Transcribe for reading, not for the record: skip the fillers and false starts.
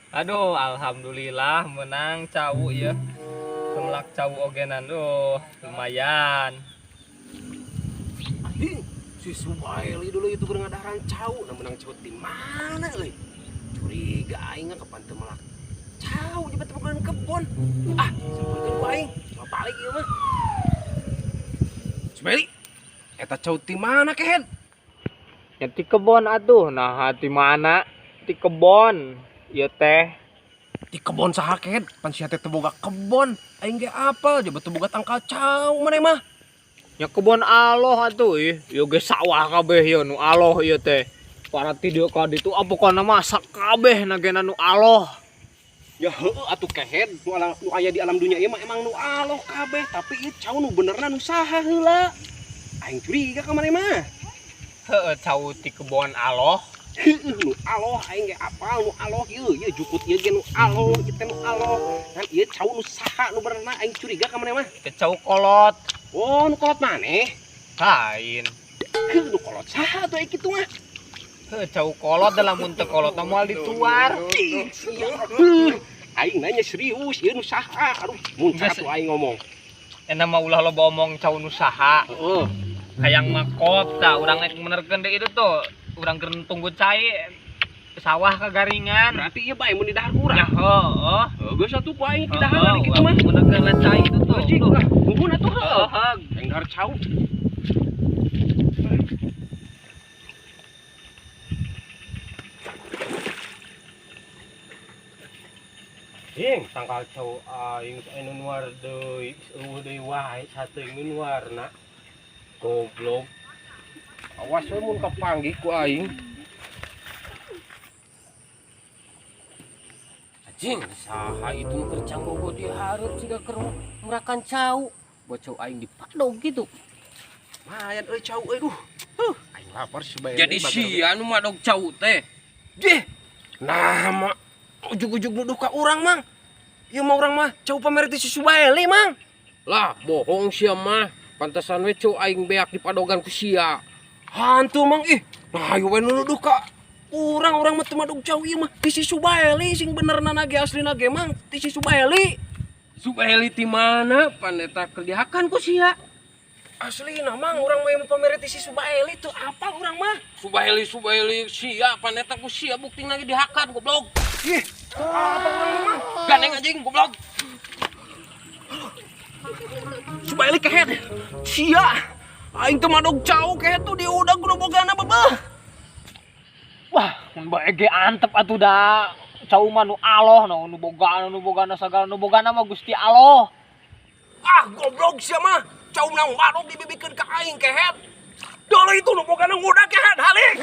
Aduh, alhamdulillah menang cau ya. Semelak cau ogenan duh, lumayan. Anjing, si Subaeli dulu itu keur ngadaharan cau, nah menang cau di mana euy? Curiga aing kapan teu melak cau di batu kebon. Ah, sampeurkeun ku aing, coba balik ieu mah. Subaeli, eta cau ti mana kehed? Ya ti kebon atuh, nah ti mana? Ti kebon. Ieu teh di kebon saha kehed? Pan sia teh teu boga kebon. Aing ge apal jeung teu boga tangkal cau maneh mah. Ya kebon aloh atuh ih, ieu ge sawah kabeh ieu nu aloh ieu teh. Para ti dieu ka ditu pokona mah sakabeh nagena nu aloh. Ya heueuh atuh kehed, nu alam, nu aya di alam dunia ieu mah emang nu aloh kabeh, tapi ieu cau nu benerna nu saha heula. Aing curiga ka maneh mah. Heueuh cau ti kebon aloh. Heueuh nu aloh aing ge apal nu aloh ieu, ieu jukut ieu ge nu aloh, ieu teh nu aloh. Kan ieu cau nu saha nu benerna aing curiga ka maneh mah. Teh cau kolot. Oh, nu kolot maneh? Lain. Heuh nu kolot saha atuh kitu mah? Heuh cau kolot da lamun teu kolot mah moal dituar. Heuh, aing nanya serius ieu nu saha? Aduh, muncrat tuh aing ngomong. Eta mah ulah loba omong cau nu saha. Heeh. Hayang makop tah urang rek menerkeun deui itu tuh. Urang keur tunggu cai sawah kagaringan. Berarti ieu bae mun didahar urang. Ya heueuh. Heuh geus atuh ku aing didahar kitu mah. Menerkeun lah cai itu tuh. Cik, nuhun atuh heueuh. Heeh. Aing dahar cau. Jing, tangkal cau aing anu nuar deui, eueuh deui wae sateuing nu nuarna. Goblok. Awas we mun kapanggih ku aing. Anjing, saha itu nu keur canggogo di hareup siga keur merakan cau. Buat cau aing dipadog gitu. Mayan euy cau euy duh. Huh, aing lapar si bae. Jadi sia nu madog cau teh. Deh. Nah, mah ujug-ujug nuduh ka urang, Mang. Ieu mah urang mah cau pamer ti si Subaeli, Mang. Lah, bohong sia mah. Pantesan we cau aing beak dipadogan ku sia. Hantu Mang ih. Nah, ayo we nuduh ka urang, urang mah teu madog cau ieu mah ti si Subaeli sing benerna ge aslina ge Mang, ti si Subaeli. Subaeli ti mana? Pan eta keur dihakan ku sia. Aslina Mang, urang mah pamer ti si Subaeli tuh apa urang mah? Subaeli Subaeli sia pan eta ku sia buktina ge dihakan goblok. Ih, apa urang mah Mang? Gandeng anjing goblok. Subaeli kehed. Sia. Aing teu madog cau kehed tuh diudag kudu bogana bebeh. Wah, mun bae ge antep atuh da. Cau mah nu aloh nu bogana nu bogana sagala nu bogana mah Gusti Allah. Ah, goblok sia mah. Cau menang madog dibibikeun ka aing kehed. Dolo itu nu bogana ngudag kehed halik.